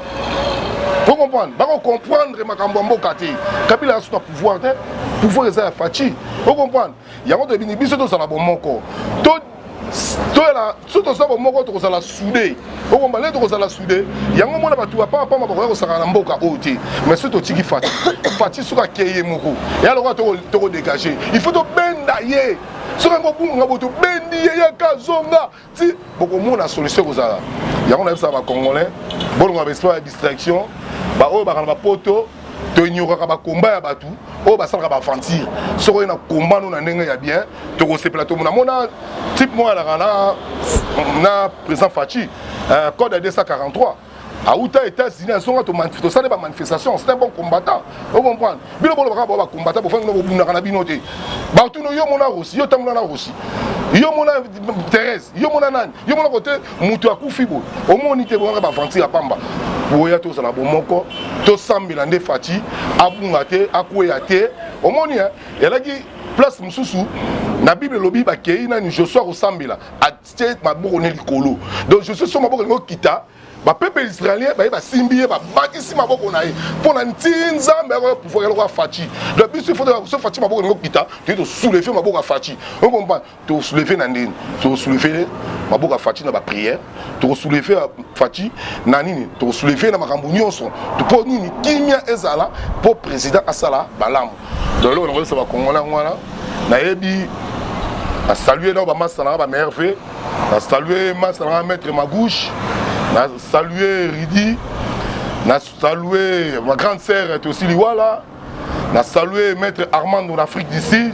Faut comprendre, bako comprendre makambo ya mboka te. Kabila asu na pouvoir te. Pouvoir eza ya Fatshi. Faut comprendre. Yango toyebi biso tozala bomoko. To toyela soki toza bomoko tokozala soude okomba nde tokozala soude yango mona bato ya pamba pamba bakoya kosakana na mboka oyo te mais soki totiki fati fati soki akei ye moko ya lokola tokodegage il faut tobenda ye soki yango obunga boye tobendi ye yaka zonga ti bokomona solution ekozala yango nayebisaka bacongolais bolonga baespoir ya distraction baoyo bakana bapoto toignoraka bakomba ya bato oyo basalaka baaventure soki oye na komba no na ndenge ya bien tokosepela tomona mona type moko alaka na, na président faci euh, code ya 243 auta États-Unis azonga tosali ba manifestation c'est un bon combattant o comprendre bino bolobaka bao ba combattant bofandi no bobundaka na bino te batuno yo mona Russie yo tambola na Russie yo mona Thérèse yo mona nani yo mona kote moto akufi boye omoni te bongaka baventure ya pamba boya tozala bomoko tosambela nde Fatshi abunga te akweya te omoni elaki place mosusu na bible elobi bakei nani Joshua kosambela atie maboko ne likolo donc Joshua so maboko elingi okita bapepe israélien baye basimbi ye babakisi maboko na ye mpo na nti nzambe akoya pouvoir eloko ya faci donc biso ifo so faci maboko elingi okita toye tosouleve maboko ya faci okomprendre tosouleve na ndeni tosouleve maboko ya faci na baprière tokosouleve faci na nini tokosouleve na makambo nyonso mpo nini kimia ezala mpo président asala malamu donc eloko nakoyebisa bacongolais yango wana nayebi nasalue nao bamasta nanga bamerve Na saluer masta na maître Magouche, na saluer Ridi, na saluer ma grande sœur Tosi Liwala, na saluer maître Armando d'Afrique d'ici,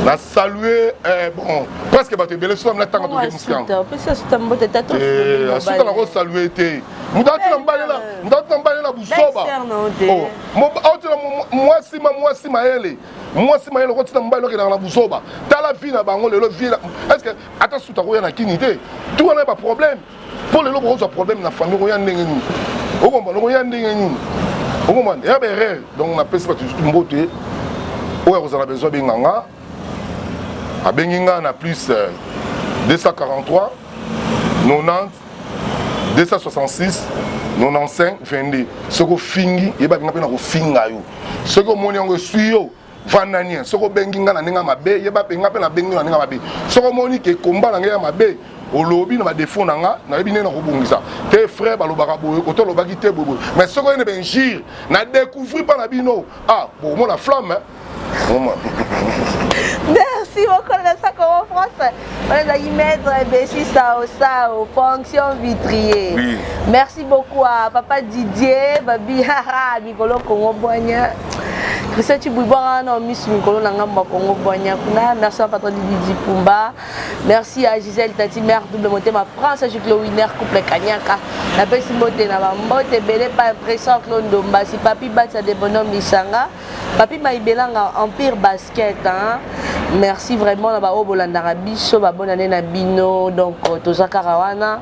na saluer eh, bon presque bato ebele soki na tanga toke mosika asuka nako saluer te moto atina mobali na moto atina mobali na busoba aotina mwasi ma mwasi mayele mwasi mayele okotina mobali okendaka na buzoba tala vie na bango lelo vie est ce que ata suta koya na kini te tu wana ba problème mpo lelo bokozwa problème na famille okoya ndenge nini okomba okoya ndenge nini okomba ya ba erreur donc napesi bato mbote oyo akozala besoin abenga nga abengi nga na plus 243 90 266 95 22 soki ofingi yebaki nga mpe na kofinga yo soki omoni yango eswi yo vanda nie soki obengi nga na ndenge ya mabe yeba mpe nga mpe nabengi na ndenge ya mabe soki omoni ke komba na ngai ya mabe olobi na badefo na nga nayebi ndenge nakobongisa te frère balobaka boye oto olobaki te boye boye mais soki oyene bainjure na découvrir mpa na bino ah bokomona flamme Merci beaucoup na Congo France. On est maître Béchi Sao Sao, fonction vitrier. Oui. Merci beaucoup à papa Didier, Babi Haha, Mikolo Congo Boigna. Christian Chibouibouara na misu mikolo na ngambo ya Congo Boigna kuna. Merci à patron Didi Pumba. Merci à Gisèle Tati mère double motema France Jules Winner couple Kanyaka. Na pesi mbote na ba mbote belé pas impression Claude Ndomba si papi Batsa de bonhomme Lisanga. Papi Maibelanga Empire Basket hein. Merci vraiment na ba oyo bolandaka biso ba bonne année na bino donc euh, toza kaka wana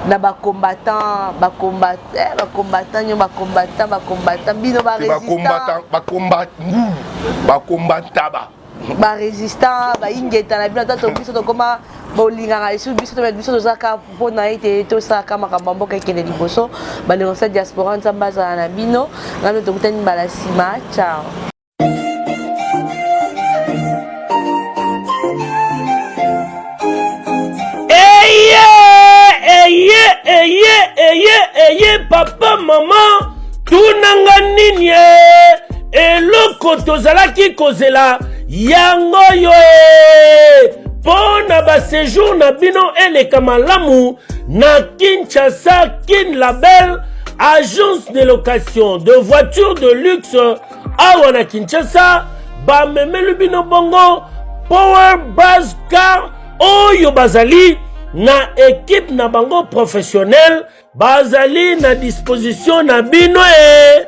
na ba combattant ba combat eh, ba combattant nyo ba combattant ba combattant bino ba résistant ba combat ngulu ba combat taba ba résistant ba ingeta na bino ata to biso tokoma bolingaka lisusu biso to biso toza kaka mpo na ete tosalaka makambo ya mboka ekende liboso bandeko sa diaspora nzambe azala na bino ngai mpe tokutani mbala nsima ciao eye eye eye eye eye papa mama tunanga nini e eloko tozalaki kozela yango yo e mpo na basejour na bino eleka malamu na kinshasa kin label agence de location de voiture de luxe awa na kinshasa bamemeli bino bongo power base car oyo bazali na ekipe na bango professionnel bazali na disposition na bino e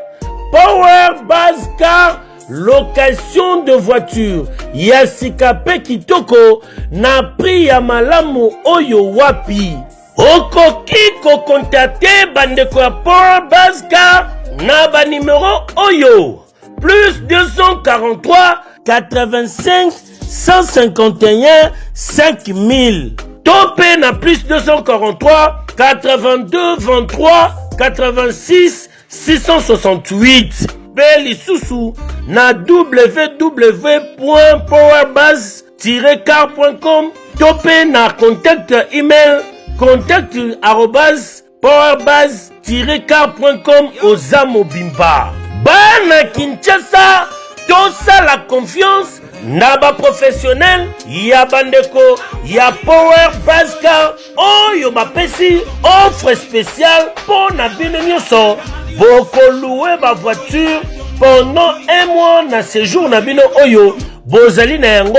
power base car location de voiture ya sika mpe kitoko na prix ya malamu oyo wapi okoki kokontakte bandeko ya power base car na banimero oyo plus 243 85 151 5000. To mpe na plus 243 82 23 86 668 mpe lisusu na www.powerbase-car.com to mpe na contact email contact arobase powerbase-car.com. Oza mobimba bana Kinshasa, tosala confiance na baprofessionnel ya bandeko ya Power Base Car oyo bapesi offre spéciale mpo na bino nyonso. Bokolouer bavoiture pendant un mois na séjour na bino oyo bozali na yango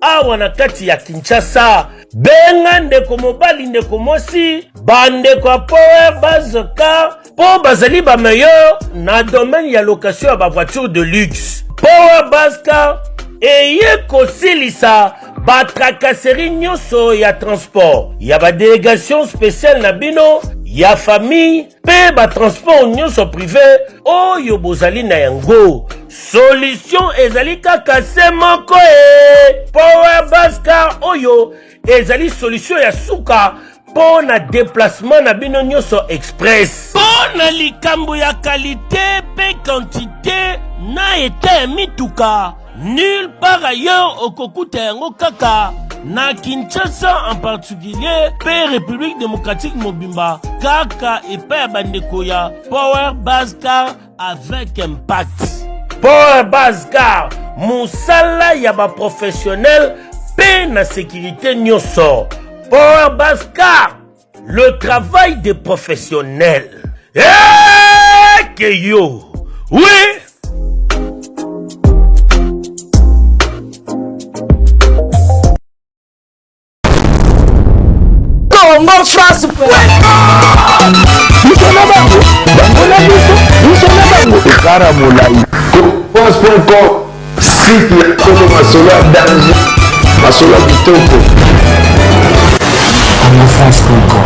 awa na kati ya Kinshasa. Benga ndeko mobali, ndeko mwasi, bandeko ya Power Base Car mpo bazali bameilleur na domaine ya location ya bavoiture de luxe. Power Base Car eye kosilisa batracasserie nyonso ya transport ya badélégation spéciale na bino ya famille mpe batransport nyonso privé oyo bozali na yango. Solution ezali kaka se moko e Power Base Car oyo ezali solution ya suka mpo na déplacement na bino nyonso express. Mpo na likambo ya qualité mpe quantité na état ya mituka, nulle part ailleurs okokuta yango, kaka na Kinshasa en particulier mpe République démocratique mobimba, kaka epai ya bandeko ya Power Base Car avec impact. Power Base Car, mosala ya baprofessionnel mpe na sécurité nyonso. Power Base Car, le travail des professionnels. Eke yo oui. Congo France. Biso na bango, bango na biso, biso na bango ekara molai. France.com, site ya solo, masolo ya danger, masolo ya kitoko. Congofrance.com.